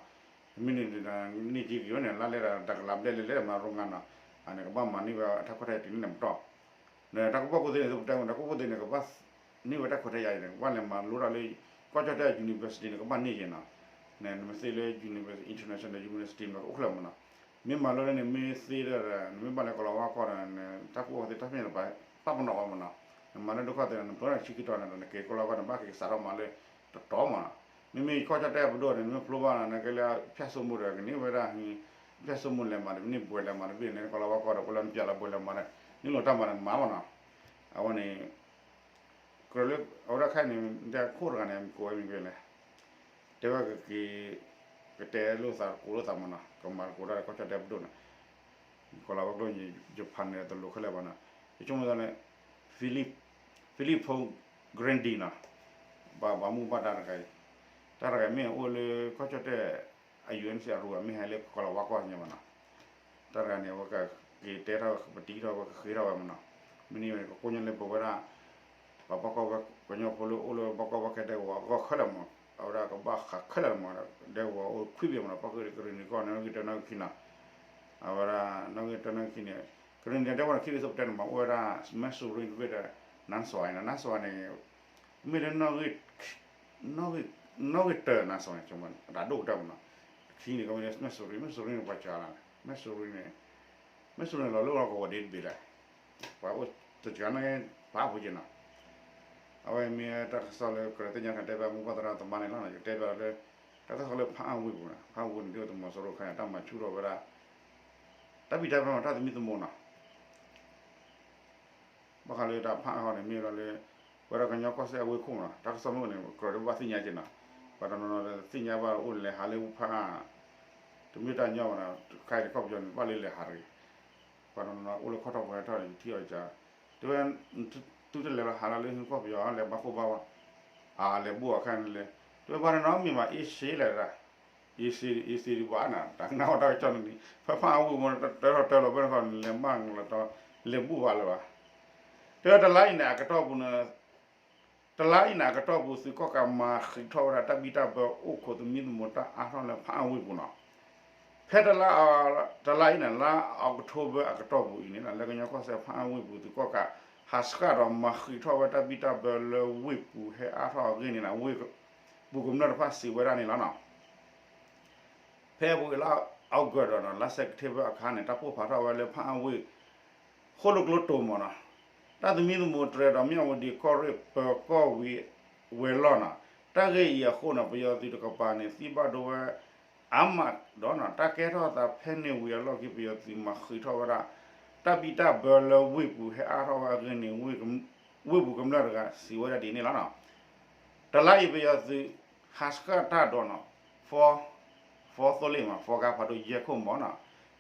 မ့ၢ်န့ၣ် န့ၢ်က့ၤက့ၤဝဲန့ၣ် လါလဲဒီးတကလးဘျဲၣ်လဲၣ်လဲၣ်မး โรงงาน နီၤ, အန့ၣ် ကဘၣ်မၤန့ၢ်ဝဲတၢ်ခွဲးတၢ်ယာ်တန့ၢ်န့ၣ်ပတီၢ် တၢ်ကူၣ်ဘၣ်ကူၣ်သ့န့ၣ် သုပတဲဝဲ တၢ်ကူၣ်ဘၣ်ကူၣ်သ့န့ၣ် ကဘၣ်န့ၢ်ဝဲတၢ်ခွဲးတၢ်ယာ်အံၤန့ၣ် ကဘၣ်လဲၤမၤလိတၢ်လၢ ကီၢ်ကၠီၣ်တဲၣ် university န့ၣ် ကဘၣ်န့ၢ်က့ၤနီၤ, နမ့ၢ်သ့လၢ university international university မး ကအိၣ်ဖျဲၣ်မးနီၤ, မ့ၢ်မၤလိလၢန့ၣ် မ့ၢ်သ့ဒီး နမ့ၢ်ဘၣ်လၢကီၤလၤဝါကီၢ်ဒီး တၢ်ကူၣ်ဘၣ်ကူၣ်သ့တၢ်ဖဲန့ၣ် ပာ်ပနီၣ်ဝဲမးနီၤ, နမၤလၢဒိၣ်ခီၣ်သဲးန့ၣ် နဖျိန့ၣ်ဆံခံတီၤန့ၣ်ဒီး နက့ၤကီၤလၤဝါကီၢ်န့ၣ် ဘၣ်က့ၤကစးထီၣ်မၤလၢတတီၤမးနီၤ, မ့မ့ၢ်ကီၢ်ကၠီၣ်တဲၣ်ပဒိၣ်န့ၣ် နမ့ၢ်ဖျိဘၣ်န့ၣ် နကဲလၢဖၠၣ်စိမိၣ်ဒီး ကန့ၢ်ဝဲဒၣ် ဖၠၣ်စိမိၣ်လဲၤမၤဒီး မ့ၢ်ဘှဲးလဲၤမၤတဘ့ၣ်န့ၣ် ကီၤလၤဝါကီၢ်ဒီး ပလၢနပျဲလီၤဘှဲးလဲၤမၤဒီး နုာ်လီၤတၢ်မၤန့ၣ်မၤမးနီၤ, အဝဲန့ၣ် ကြၢးလၢ အဝဲဒၣ်ခဲအံၤန့ၣ် ဒ်ခိၣ်တဂၤန့ၣ် ကိးဝဲမံၤဖဲလဲၣ်, တဲဝဲကက့ၤ ကတဲလိာ်သး ကကိးလိာ်သးမးနီၤ, ကမၤသကိးတၢ်ဒီးကီၢ်ကၠီၣ်တဲၣ်ပဒိၣ်န့ၣ်, ကီၤလၤဝါကျိာ်န့ၣ် ယဖးန့ၣ်တလိၤခဲလၢာ်ဘၣ်နီၤ, ယဆိကမိၣ်သးန့ၣ် Philip, Philip Paul Grandi နီၤ, ဘၣ်ဘၣ်မူဘၣ်ဒါတဂၤအံၤ, တၢ်တဂၤမ့ၢ်အိၣ်လၢကီၢ်ကၠီၣ်တဲၣ် အ ယူၣ်အၣ်စံၣ် အရူၤ မ့ၢ်ဟဲလၢကီၤလၤဝါကီၢ်ညါမးနီၤ, တၢ်တဂၤန့ၣ် အဝဲကက့ၤတဲထီၣ် ပတံထီၣ် ဝဲကဃ့ထီၣ်ဝဲမးနီၤ, မ့ၢ်န့ၣ် ကကိညါလၢပဝဲဒၣ် ပှၤဘၣ်ကီဘၣ် ကညီဖိလၢအိၣ်လၢဘၣ်ကီဘၣ်ခဲဒဲကဝီၤအဂီၢ်ခဲလၢာ်မး, အဝဲဒၣ်ကဘၣ်ဃးခဲလၢာ်မး, ဒဲကဝီၤအိၣ်ခွံဘ့ၣ်မးနီၤ, ပၣ်ဃုာ်ကရ့ၣ်နံၤကီၢ်န့ၣ် နီၣ်ဂံၢ်တၢ နီၣ်ဂံၢ်ခံနီၤ, အဝဲဒၣ် နီၣ်ဂံၢ်တၢ နီၣ်ဂံၢ်ခံန့ၣ်, ကရ့ၣ်နံၤဒဲကဝီၤန့ၣ် ခံဘ့ၣ်ဆိပတဲန့ၣ်မး အိၣ်ဝဲဒၣ် Missouri တဘ့ၣ်ဒီး Nassau နီၤ, Nassau န့ၣ် မ့ၢ်လၢ နီၣ်ဂံၢ်တၢ Nassau န့ၣ် တၢ်ဒိၣ်ကတၢၢ်မးနီၤ, တက ထံန့ၣ် ကမ့ၢ် Missouri, Missouri န့ၣ် ပှၤစှၤလီၤ, Missouri န့ၣ်, Missouri န့ၣ် လီၤလၢကဝီၤဒ့တဘ့ၣ်လဲၣ်, ပှၤအိၣ်တစှၤန့ၣ် ပာ်ဖှိၣ်က့ၤနီၤ, အဝဲမ့ၢ်တၢ်ကစီၣ်လၢ ကရၢသ့ၣ်ညါခါတဲဘၣ်မိၢ်ပၢ်သရၣ်သမါန့ၣ်လီၤ, ယကတဲဘၣ်လၢ တၢ်ကစီၣ်လၢဖးအါဝ့ၢ်ပူၤန့ၣ်, ဖးအါဝ့ၢ်န့ၣ် ဒ်သိးသုးမီၤစိရိၤခါန့ၣ် တၢ်မၤဆူၣ်ထီၣ်ဝဲဒၣ် တၢ်ဘံၣ်တၢ်ဘၢ တၢ်သမံသမိးနီၤ ဘၣ်ဃးလၢတၢ်ဖးအါဃီန့ၣ် မ့ၢ်ဝဲဒၣ်လၢ ပဝဲဒၣ်ကညီကီၢ်စဲၣ်အဝ့ၢ်ခိၣ်မနီၤ, တၢ်ကစီၣ်မ့ၢ်အိၣ်န့ၣ် ကြၢးတဘၣ်သ့ၣ်ညါက့ၤနီၤ, ပှၤတနီၤနီၤသ့ၣ်ညါဘၣ်အိၣ်န့ၣ် လဲၤဟးလၢဟူဖးအါ, တမ့ၢ်တၢ်ညီဘၣ်နီၤ, ခါအံၤန့ၣ် ကီၢ်ပယီၤန့ၣ် ဘၣ်လၢလဲၤဟးတဂ့ၤ, ပှၤတနီၤနီၤအိၣ်လၢခီၣ်ထီၣ်ပှဲၤထီၣ်န့ၣ် ယထံၣ်အီၤကါ, တဲဝဲ သုတလဲၤလီၤဟးလီၤလၢဟူကီၢ်ပယီၤ လဲၤဘၣ်ဃိဘၣ်ဘၣ်, အလဲၤဘူၣ်အခါန့ၣ်လဲၣ်, တဲဝဲပှၤတနီၤမ့ၢ်မး အ့စ့လဲၣ်ဒၣ် အ့စ့ အ့စ့ဒံးဘၣ်နၤ တၢ်ကနၣ်ဝဲတၢ်ကစီၣ်န့ၣ် ဖဲဖးအါဝ့ၢ်မ့ၢ်တၢ်တၢထီၣ်တၢလီၤဖဲန့ၣ်ခီန့ၣ် လဲၤမၤလီၤတီၤ လဲၤဘူၣ်ဘၣ်လၢၤဘၣ်, တဲဝဲတလါအံၤန့ၣ် အကတီၢ်ပူၤန့ၣ် တလါအံၤန့ၣ် အကတီၢ်ပူၤ သုးကီၣ်ကးမၤဃံးထီၣ်ဝဲဒၣ်တၢ်ဘံၣ်တၢ်ဘၢ အိၣ်ခိးသမံသမိးတၢ်အါထီၣ်လၢဖးအါဝ့ၢ်ပူၤနီၤ, ဖဲတလါ တလါအံၤန့ၣ် လါအီးကထိဘၢၣ်အကတီၢ်ပူၤအံၤန့ၣ် လၢကညီကီၢ်စဲၣ်ဖးအါဝ့ၢ်ပူၤ သုးကီၣ်ကး ဟးဆှၣ်ဒီးမၤဃံးထီၣ်ဝဲတၢ်ဘံၣ်တၢ်ဘၢလၢဝ့ၢ်ပူၤဟဲအါထီၣ်အဂ့ၢ်န့ၣ် ဝ့ၢ်ပူၤကမျၢၢ်တဖၣ်စံးဝဲဒၣ်န့ၣ်လီၤနီၤ. ဖဲအပူၤကွံာ်လါအီကူးဒီး လါစဲးပထ့ဘၢၣ်အခါန့ၣ် တၢ်ပိၢ်ဖးထီၣ်ဝဲလၢဖးအါဝ့ၢ် ဃိၣ်လိာ်ကျိတိၤမ့ၢ်နီၤ, တၢ်သမံသမိးတြဲၤဒီးမၠၣ်ဝတံၤကီၢ်ရ့ၣ်ပၢၤကီၢ်ဝံၤဝဲၤလီၢ်နီၤ, တၢ်ဂ့ၢ်အံၤအဃိန့ၣ် ပယီၤသုးတကပၤန့ၣ် သံဘၣ်ဒိဝဲ အါမးဒီးနီၤ တၢ်ကဲထီၣ်သးဖဲန့ၣ်ဝံၤအလီၢ်ခံ ပယီၤသုးမၤဃံးထီၣ်ဝဲဒၣ် တၢ်ဘံၣ်တၢ်ဘၢလၢဝ့ၢ်ပူၤဟဲအါထီၣ်ဝဲအဂ့ၢ်န့ၣ် ဝ့ၢ်ပူၤကမျၢၢ်တဂၤစံးဝဲဒၣ်ဒ်န့ၣ်လီၤနီၤ. တလါအံၤပယီၤသုး ဟးဆှၣ်တၢ်ဒီးနီၤ ဖီ ဖီသိလ့ၣ်မး ဖီကါဖးဒိၣ်ယဲၢ်ခိၣ်မးနီၤ,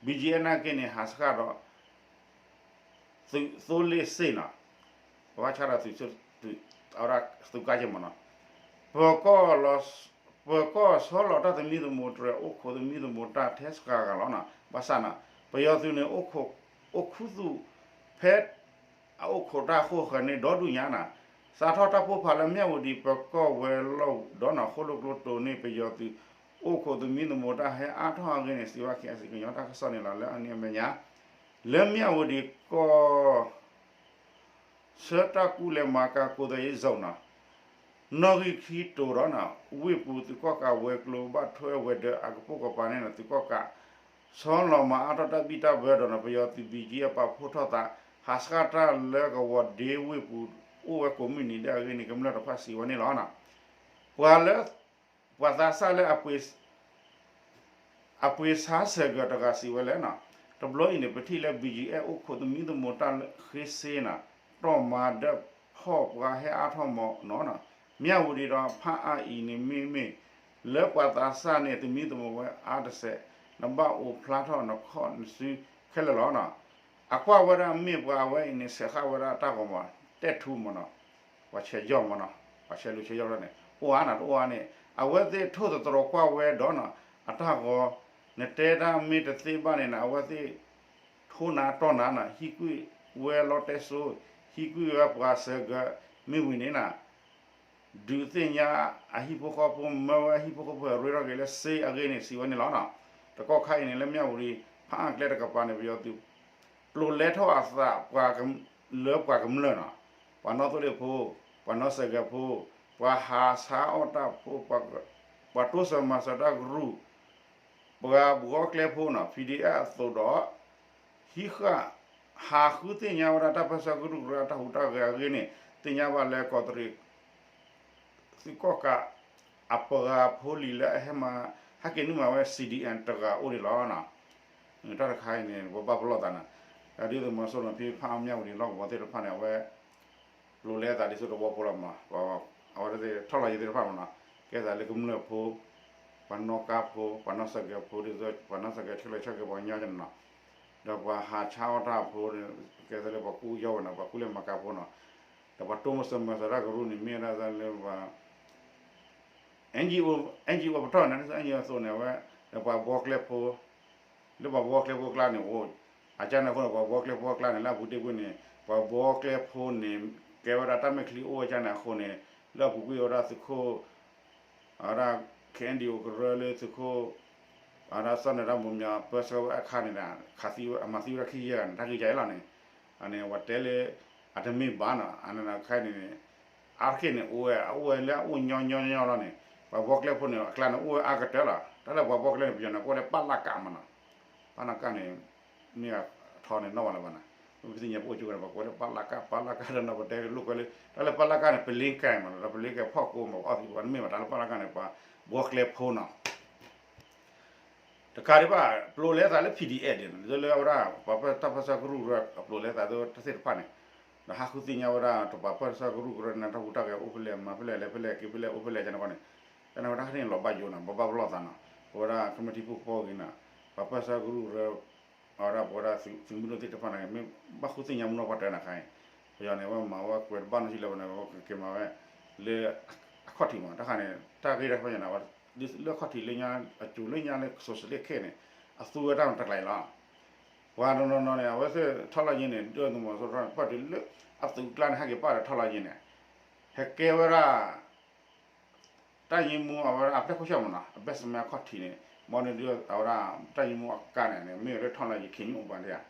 ဘံၣ်ကၠံအဲၣ်နာ်က့န့ၣ် ဟးဆှၣ်ဒီး သုးသိလ့ၣ်စ့ၣ်နီၤ, ပဘၣ်ဆှၣ်ဒီးသုး သုးကါက့မးနီၤ, ပၢၤကီၢ် ပၢၤကီၢ်ဆီလီၤတၢ်သမံသမိးတြဲၤအိၣ်ခိးသမံသမိးတၢ်ထဲစှၤဂၤလီၤနီၤ, ဘၣ်ဆၣ်နီၤ ပယီၤသုးန့ၣ် အိၣ်ခူသူၣ်ဖဲ အအိၣ်ခိးတၢ်ဃိၣ်ဃၢၤန့ၣ်ဒီဒူၣ်ညါနီၤ, စးထီၣ်တၢ်ပိၢ်ဖးလၢမၠၣ်ဝတံၤပၢၤကီၢ်ဝဲၤလီၢ်ဒီးနီၤ ဃိၣ်လိာ်ကျိတိၤန့ၣ် ပယီၤသုး အိၣ်ခိးသမံသမိးတၢ်ဟဲအါထီၣ်အဂ့ၢ်န့ၣ် စံးဘၣ် ခ့ၣ်အဲၣ်စံၣ် ကညီတၢ်ကစီၣ်န့ၣ်လီၤ. လၢအန့ၣ်အမဲာ်ညါ လၢမၠၣ်ဝတံၤကီၢ် ဆၢတၢ်ကူၣ်လဲၤမၤကၤကိးသယ့ၣ်စိနီၤ, နီၣ်ဂံၢ်ခံတိၤဒီးနီၤ ဝ့ၢ်ပူၤသုးကီၣ်ကးဝဲၤကျိၤဘၣ်ထွဲဝဲၤဒၢးအကပိာ်ကပၤန့ၣ်နီၤ သုးကီၣ်ကး ဆီလီၤမၤအါထီၣ်တၢ်ဘံၣ်တၢ်ဘၢဒီးနီၤ ပယီၤသုးဘံၣ်ကၠံအပာ်ဖှိၣ်ထီၣ်သး ဟးဆှၣ်တၢ်လၢကဝီၤဒ့ဝ့ၢ်ပူၤ အိၣ်ဝဲကိးမုၢ်နံၤဒဲးအဂ့ၢ်န့ၣ် ကမျၢၢ်တဖၣ်စံးဝဲန့ၣ်လီၤ. ပှၤလၢ ပှၤသးစၢ်လၢ အပှ့ၤဆါစဲးကၢၤတဂၤစံးဝဲလဲၣ်နီၤ, တဘျီအံၤန့ၣ် ပထံၣ်လၢ ဘံၣ်ကၠံအဲၣ် အိၣ်ခိးသမံသမိးတၢ်လၢဃ့စ့နီၤ, တီၢ်မၤဒၢးဖီၣ်ပှၤဟဲအါထီၣ်မးနီၤနီၤ, မၠၣ်ဝတံၤဒီးဖးအါအံၤန့ၣ်မ့မ့ၢ် လၢပှၤသးစၢ်န့ၣ်သမံသမိးဝဲအါတစဲး, နဘၣ်အိၣ်ဖျါထီၣ်နခီၣ်နစုခဲလၢာ်လီၤနီၤ. အကွၢ်ဝဲဒၣ်မ့ၢ်ပှၤအဝဲအံၤန့ၣ် ဆဲးဃာ်ဝဲဒၣ်တၢ်ဂီၤမး တဲာ်ထူမးနီၤ, ပှၤဆဲးယီၣ်မးနီၤ, ပှၤဆဲးလူၤဆဲးယီၣ်လီၤန့ၣ် အိၣ်အါနီၤ တအိၣ်အါန့ၣ် အဝဲသ့ၣ်ထိၣ်သတြီၤကွၢ်ဝဲဒီးနီၤ အတၢ်ဂီၤ နတဲတၢ်မ့ၢ်တသ့ဘၣ်န့ၣ်နီၤ အဝဲသ့ၣ် ထိနၤတီၢ်နၤနီၤ ဟံးကွံာ်ဝဲလီတဲစိ ဟံးကွံာ်ဝဲပှၤစဲးကၢၤ မ့ၢ်ဝံၤန့ၣ်နီၤ ဒုးသ့ၣ်ညါအဟံၣ်ဖိဃီဖိ မၢဝဲဟံၣ်ဖိဃီဖိ ရ့ထီၣ်က့ၤလၢစ့အဂ့ၢ်န့ၣ် စံးဝဲန့ၣ်လီၤနီၤ. တကီၢ်ခါအံၤန့ၣ် လၢမၠၣ်ဝတံၤ ဖးအါကျဲတကပၤန့ၣ် ပယီၤသုး ပျိးလဲထီၣ်အသး လၢပှၤကမျၢၢ်နီၤ, ပှၤနီၣ်သိလ့ၣ်ဖိ, ပှၤနီၣ်စဲးကဲးဖိ, ပှၤဟးဆါအီၣ်တၢ်ဖိ, ပှၤတိစၢၤမၤစၢၤတၢ်ကရူၢ်, ပှၤဘှီကျဲဖိနီၤ ဖံဒ့အဲၣ်အသိးဒီး ဟံးဃာ် ဟးဃုသ့ၣ်ညါဝဲဒၣ်တၢ်ပၢဆှၢကရူၢ်ကရၢအတၢ်ဟူးတၢ်ဂဲၤအဂ့ၢ်န့ၣ် သ့ၣ်ညါဘၣ်လၢကီးတရံး သုးကီၣ်ကး အပှၤဖိလံၤလၢအဟဲမၤ ဟဲက့ၤနုာ်မၤဝဲ စံၣ်ဒံၣ်အဲၣ် တဂၤအိၣ်န့ၣ်လီၤ. တၢ်တခါအံၤန့ၣ် ပဘၣ်ပလီၢ်သးနီၤ, ဒ်သိးမီၤစိရိၤဖံဖးအါ မၠၣ်ဝတံၤလီၢ်ကဝီၤသ့ၣ်တဖၣ်န့ၣ် အဝဲ ပျိးလဲသးဒ်သိးတဝီဖိလီၤမး, အဝဲသ့ၣ်ထီၣ်လီၤယံၤသ့ၣ်တဖၣ်မးနီၤ, ကဲသးလၢကမျၢၢ်ဖိ, ပှၤနီၣ်ကါဖိ, ပှၤနီၣ်စဲးကဲးဖိ ဒ်သိးပှၤနီၣ်စဲးကဲး ဆှၢလီၤဆှၢက့ၤပှၤကညီကန့ၣ်နီၤ, ဒီးပှၤဟးဆါအီၣ်တၢ်ဖိန့ၣ် ကဲသးလၢပှၤကူၣ်ယီၢ်ဝဲနီၤ, ပှၤကူၣ်လဲၤမၤကၤဖိနီၤ, ဒီးပှၤတိစၢၤမၤစၢၤတၢ်ကရူၢ်န့ၣ် မ့ၢ်ဝဲဒၣ်လၢပှၤ NGO, NGO ပတီၢ်န့ၣ် NGO အသိးန့ၣ် အဝဲ ဒီးပှၤဘှီကျဲဖိ လၢပှၤဘှီကျဲဖိအကျါန့ၣ်အိၣ်, အကၢ်န့ၣ်အဃိန့ၣ် ပှၤဘှီကျဲဖိအကျါန့ၣ် လၢအပူၤတ့ၢ်ကွံာ်န့ၣ် ပှၤဘှီကျဲဖိန့ၣ် ကဲဝဲဒၣ်တၢ်မဲာ်ချံအိၣ်ဝဲကၢ်န့ၣ်အဃိန့ၣ် လၢအပူၤကွံာ်ဝဲဒၣ်သုးခိၣ် အဝဲဒၣ် KNDO ကရၢလၢသုးခိၣ် အဝဲဒၣ်စီၤနၢၤဒါဘိမၠီ ပၢဆှၢဝဲအခါန့ၣ်ဒီး ခးသံဝဲ အမၤသံဝဲဒၣ်ခံယဲၢ်ဂၤန့ၣ် တၢ်ဂ့ၢ်ကဲအံၤလီၤန့ၣ်, အန့ၣ် ပှၤတဲလၢ အတမ့ၢ်ဘၣ်နီၤ, အန့ၣ်ခါန့ၣ် အါတက့ၢ်န့ၣ် အိၣ်ဝဲ အအိၣ်ဝဲလၢအအိၣ်ညီညီညီညီလီၤန့ၣ် ပှၤဘှီကျဲဖိန့ၣ် အကျါန့ၣ် အိၣ်ဝဲအါကတၢၢ်လီၤ. တၢ်လၢပှၤဘီကျဲန့ၣ် ပယီၤန့ၣ် ကိးလၢပလကမးနီၤ, ပလကန့ၣ် မ့ၢ်အထီန့ၣ်နီၢ်ဘၣ်လၢၤဘၣ်နီၤ, ပသ့ၣ်ညါပအိၣ်ကၠိကန့ၣ် ပှၤကိးလၢပလက ပလကဒီးနီၤ ပတဲလိာ်ကွဲလၢ တၢ်လၢပလကန့ၣ် ပလ့ကဲမးနီၤ ဒီးပလ့ကဲဖီၣ်ကိးမး အီသံးပှၤတမ့ၢ်ဘၣ် တၢ်လၢပလကန့ၣ် ပှၤဘီကျဲဖိနီၤ တကးဒံးဘၣ် ပျိးလဲသးလၢ P D F ဒ်န့ၣ် လၢအဝဲဒၣ် ပှၤပၢတၢ်ပၢဆှၢကရူၢ်ကရၢ အပျိးလဲသးသ့ၣ်တဖၣ်န့ၣ်, ဒီးဟးဃုသ့ၣ်ညါဝဲဒၣ် တပှၤပၢဆှၢကရူၢ်ကရၢန့ၣ် တၢ်ဟူးတၢ်ဂဲၤအိၣ်ဖဲလဲၣ် မၤဖဲလဲၣ် လဲၤဖဲလဲၣ် က့ၤဖဲလဲၣ် အိၣ်ဖဲလဲၣ် ကန့ၣ်ကီန့ၣ်, တၢ်န့ၣ်ဝဲတၢ်ဟဲန့ၣ်လီၤဘၣ်ယိာ်နီၤ ဘၣ်ဘၣ်ပလီၢ်သးနီၤ, ပဝဲဒၣ်ကမျၢၢ်ထံဖိကီၢ်ဖိဂ့ၤနီၤ, ပှၤပၢဆှၢကရူၢ်ကရၢ အဝဲဒၣ်ပဝဲဒၣ်သုးမုၢ်ဒိၣ်သ့ၣ်တဖၣ်န့ၣ် မ့ၢ်ဘၣ်ဃုသ့ၣ်ညါမူနီၢ်ပှၤတဲနၤခါအံၤ, ပယီၤန့ၣ် အဝဲမၤဝဲကွဲးတဘၣ်နီၢ်ဆံးလၢၤဘၣ်န့ၣ် အဝဲကက့ၤမၤဝဲ လၢအခီၣ်ထံးမး တၢ်ခါန့ၣ် တၢ်ဂ့ၢ်တၢ်ခီပညီန့ၣ် လၢအခီၣ်ထံးလၢညါ အစိၤလၢညါလၢ social ခဲန့ၣ် အသူဝဲတၢ်မတၤကျါအံၤလီၤ. ပှၤတနီၤနီၤန့ၣ် အဝဲသ့ၣ်ထီၣ်လီၤယ့ၤန့ၣ် ဒုၣ်ဒါသုးမီၤစိရိၤ ပာ်တုၤလၢအသုးကျါန့ၣ် ဟဲက့ၤပာ်ဒီးထီၣ်လီၤယ့ၤန့ၣ် ဟဲကဲဝဲဒၣ် တၢ်ယံမူအဝဲဒၣ်အပျဲၢ်ခိၣ်ဆၢၣ်မးနီၤ အဘဲစမဲအခီၣ်ထံးန့ၣ် မ်န့ၣ်ဒုးအဝဲဒၣ် တၢ်ယံမူအကါန့ၣ်န့ၣ် မ့ၢ်ဝဲလၢထီၣ်လီၤယ့ၤခ့ညိၣ်အိၣ်ပှၤဒၣ်ဧါ,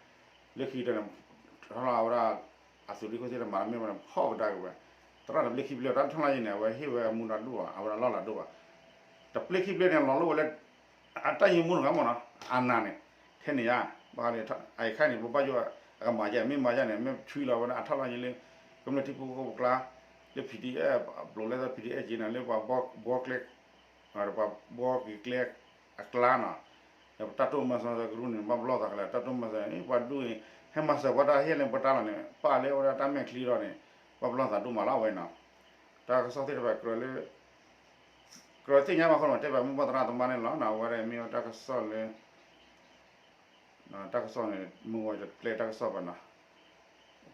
လၢခံကတၢၢ်န့ၣ် ထီၣ်လီၤအဝဲဒၣ် အသုးရ့ၣ်ခိၣ်သ့ၣ်တမၤတမ့ၢ်ဘၣ်န့ၣ် ဖီၣ်ကဒါက့ၤဝဲ, သရၣ်တဘျ့ခံဘျ့တၢ်ထီၣ်လီၤယ့ၤန့ၣ် အဝဲဟ့ၣ်ဝဲအမူဒါဒိၣ်ဘၣ် အဝဲဒၣ်လီၢ်လၤဒိၣ်ဘၣ်, တဘျ့ခံဘျ့န့ၣ် လီၤလိၣ်ဝဲလၢ အတၢ်ယံမူတဂၤမးနီၤ အနၤန့ၣ် ထဲန့ၣ်ယါ ဘၣ်ဃးန့ၣ် အအံၤခါန့ၣ် ပဘၣ်ယိၣ်အကမၤယါ မ့ၢ်မၤယါန့ၣ် မ့ၢ်ဆွံလီၤဝဲဒၣ်အထီၣ်လီၤယ့ၤလၢ ကမျၢၢ်ထံဖိကီၢ်ဖိပကျါ လၢ P D F ပျိးလဲသး P D F က့ၤန့ၣ် လၢပှၤဘီကျဲ ပှၤဘီက့ၤကျဲ အကျါနီၤ, ဒီးပတၢ်တိၢ်မၤစၢၤကရူၢ်န့ၣ် ဘၣ်ပလီၢ်သးကလဲာ် တၢ်တိၢ်မၤစၢၤ ပှၤဒူၣ်အံၤ ဟဲမၤစၢၤပှၤတၢ်ဟ့ၣ်လၢပတၢ်လီၤန့ၣ် ပာ်လၢအဝဲဒၣ်တၢ်မဲာ်ချံဒီးန့ၣ် ဘၣ်ပလီၢ်သးဒိၣ်မးလီၤဝဲနီၤ, တၢ်ကစီၣ်သ့ၣ်တဖၣ်ကြၢးလၢ ကြၢးသ့ၣ်ညါဘၣ်ဃိန့ၣ် တဲဘၣ်မုၢ်ဘီၣ်သရၣ်သမါန့ၣ်လီၤနီၤ အဝဲဒၣ်မ့ၢ်ဝဲတၢ်ကစီၣ်လၢ တၢ်ကစီၣ်န့ၣ် မုၢ်ဝဲတပျဲတၢ်ကစီၣ်ဘၣ်နီၤ,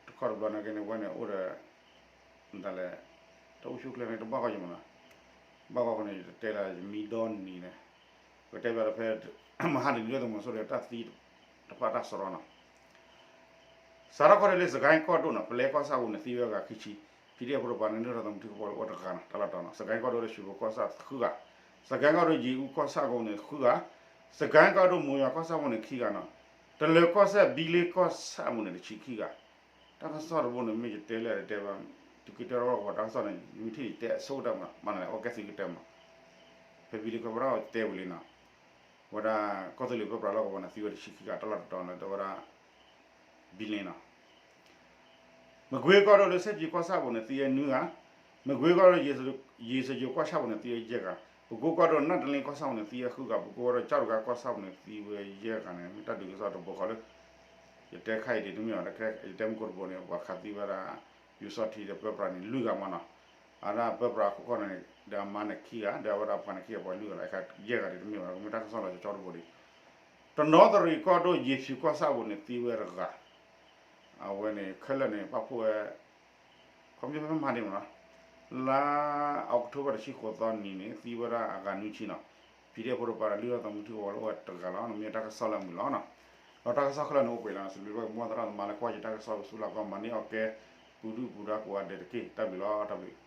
တခီတဘျီန့ၣ်က့န့ၣ် ဝဲန့ၣ်အိၣ်ဒီး မတၤလဲၣ် တၢ်အိၣ်ဆူၣ်အိၣ်ချ့န့ၣ် တဘၣ်ဂီၢ်ယမနီၤ, ဘၣ်ဂီၢ်ဃိန့ၣ် ယတတဲလၢယမံဒီနံၤန့ၣ်, ပကတဲဘၣ်ဒီးဖဲ မဟါတနံၤလၢသုးမီၤစိရိၤတၢ်သံတဖၣ်တၢ်စရီနီၤ စးထီၣ်ခီၣ်ထံးလၢစကဲကီၢ်ဒိၣ်နီၤ ပလဲကီၢ်ဆၣ်ပူၤန့ၣ် သံဝဲအဂၤခံဆံ, PDF ဖိတပၤန့ၣ် နုာ်လီၤသးမုၢ်ထံကပီၤလၢအိၣ်တဂၤနီၤ တၢ်လီၢ်တတီၤနီၤ စကဲကီၢ်ဒိၣ်လၢရွှေဘိုကီၢ်ဆၣ်ဃုဂၤ, စကဲကီၢ်ဒိၣ်ယ့ၣ်အူကီၢ်ဆၣ်ပူၤန့ၣ်ဃုဂၤ, စကဲကီၢ်ဒိၣ်မိၤယွၤကီၢ်ဆၣ်ပူၤန့ၣ်ခံဂၤနီၤ, တလၢၤကီၢ်စဲၣ်ဘံလ့ကီၢ်ဆၣ်ပူၤန့ၣ်တဆံခံဂၤ, တၢ်ကစီၣ်တဘိန့ၣ် မ့ၢ်ယတဲလဲၣ်တဲဘၣ်, သုးက့တၢ်ရီၣ်ကဝီၤတၢ်ကစီၣ်န့ၣ် မ့ၢ်ထံၣ်ယတဲအဆိကတၢၢ်မး မၤနၤလဲၣ် အီကဲသုးကတၢၢ်မး, ဖဲဘံလ့ကီၢ်ပရၢ်တဲဝံၤလံနီၤ, ဝဲဒၣ် ကီၢ်သူလ့ၤပၢပြးလီၢ်ကဝီၤန့ၣ် သံဝဲတဆံခံဂၤ တၢ်လီၢ်တတီၤန့ၣ် တဲဝဲဒၣ် ဘံလ့နီၤ မကွ့ကီၢ်ဒိၣ်လၢစဲးဖံးကီၢ်ဆၣ်ပူၤန့ၣ် သံဝဲနွံဂၤ, မကွ့ကီၢ်ဒိၣ် ယ့ၣ်စယိၤကီၢ်ဆၣ်ပူၤန့ၣ် သံဝဲယဲၢ်ဂၤ, ပကိကီၢ်ဒိၣ်နၢ်တလ့ကီၢ်ဆၣ်ပူၤန့ၣ် သံဝဲဃုဂၤ, ပကိကီၢ်ဒိၣ်ကၠီတဂၤကီၢ်ဆၣ်ပူၤန့ၣ် သံဝဲယဲၢ်ဂၤန့ၣ် မ့ၢ်တၢ်ဒုးကစီၣ်တဘိဃီလၢ ယတဲခါအံၤဒ်တမ့ၢ်ဘၣ်, ယတဲမုၢ်ကိၣ်တဘိန့ၣ် ပှၤခးသံဝဲဒၣ် ပျူစောထီးဒီးပၢပြးန့ၣ် လွံၢ်ဂၤမးနီၤ, အဝဲဒၣ်ပၢပြးခိၣ်ခီၣ်န့ၣ် ဒီးအမါန့ၣ်ခံဂၤ, ဒီးအဝဲဒၣ်ပှၤန့ၣ်ခံဂၤ ပှၤလွံၢ်ဂၤလီၤ, ယဲၢ်ဂၤဒ်တမ့ၢ်ဘၣ်, မ့ၢ်တၢ်ကစီၣ်လီၤကၠီတဘိဒံး, တနီသရံၣ်ကီၢ်ဒိၣ် ယ့ၣ်ဖၠူးကီၢ်ဆၣ်ပူၤန့ၣ် သံဝဲတဂၤ, အဝဲန့ၣ် ခဲလၢာ်န့ၣ် ပာ်ဖှိၣ်ဝဲ ခီပညီဖဲမဟါန့ၣ်မးနီၤ, လါအီးကထိဘၢၣ်တဆံဃိးသီနံၤန့ၣ် သံဝဲဒၣ်အဂၤနွံဆံနီၤ, PDF ဖိတပၤဒီး လုၢ်ထီၣ်သးမုၢ်ထံကဝီၤလၢအိၣ်ဝဲတဂၤလီၤ, မ့ၢ်တၢ်ကစီၣ်လၢအမုာ်လီၤနီၤ, ဒီးတၢ်ကစီၣ်ခဲလၢာ်န့ၣ်အိၣ်ပှဲၤလီၤ, စံးဘျုးဘၣ်ကမူသရၣ်သမါလၢကွၢ်ယတၢ်ကစီၣ်ပဆူလၢကီၢ် မၤန့ၢ်အီၣ်ကဲ ပူၤဒုၣ်ပူၤဒါကိးဂၤဒဲးတက့ၢ်, တၢ်ဘျုးလီၤ, တၢ်ဘျုး